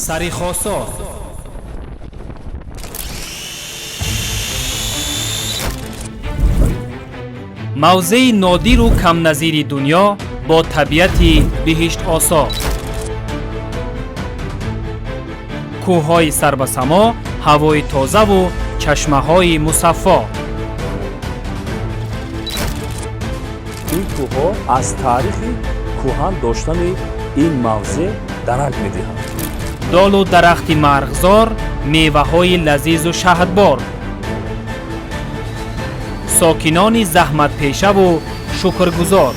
Сари Хосор. Мавзеи нодиру камназири дунё бо табиати биҳиштосо, кӯҳҳои сарбасамо, ҳавои тозаву чашмаҳои мусаффо. Ин кӯҳҳо аз таърихи кӯҳан доштани ин мавзеъ дарак медиҳанд. Долу дарахти марғзор, меваҳои лазизу шаҳдбор, сокинони заҳматпешаву шукргузор.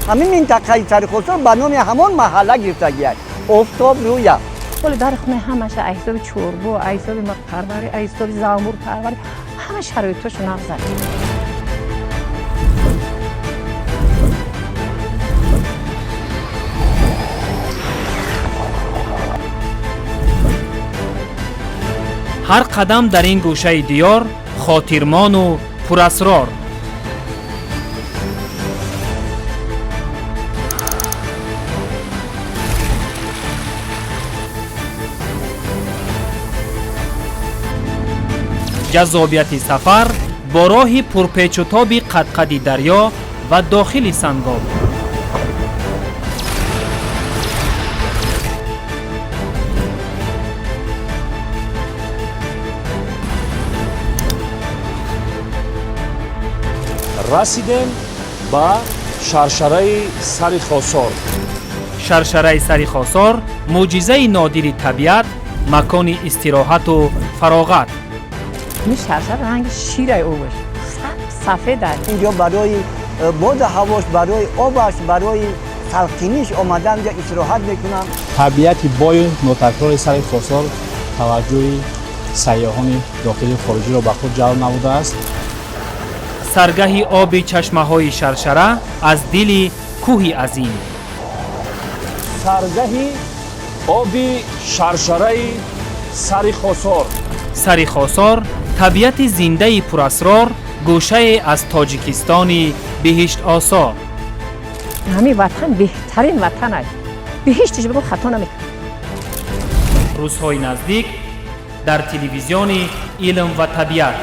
Ҳамин минтақаи Сари Хосор ба номи ҳамон маҳалла гирифтагиаст, Офтоб рӯя. Ҳоли дар хона ҳамаша аз ҳисоби чорбо, аз ҳисоби парварӣ, аз ҳисоби занбурпарварӣ, ҳама шароитошо нағз аст. Ҳар қадам дар ин гӯшаи диёр хотирмону пурасрор. Ҷаззобияти сафар бо роҳи пурпечутоби қадқади дарё ва дохили сангоб. Расидем ба шаршараи Сари Хосор. Шаршараи Сари Хосор, мӯъҷизаи нодири табиат, макони истироҳату фароғат. Ин шаршара ранги ширай, обаш сафед аст. Инҷо барои боду ҳавош, барои обаш, барои салқиниш омадан, инҷо истироҳат мекунам. Табиати бою нотакрори Сари Хосор таваҷҷӯҳи сайёҳони дохилию хориҷиро ба худ ҷалб намудааст. Саргаҳи оби чашмаҳои шаршара аз дили кӯҳи азим. Саргаҳи оби шаршараи Сари Хосор. Сари Хосор, табиати зиндаи пурасрор, гӯшае аз Тоҷикистони биҳиштосо. Ҳамин ватан беҳтарин ватан аст, биҳиштиш бигӯ, хато намекунам. Рӯзҳои наздик дар телевизиони «Илм ва табиат».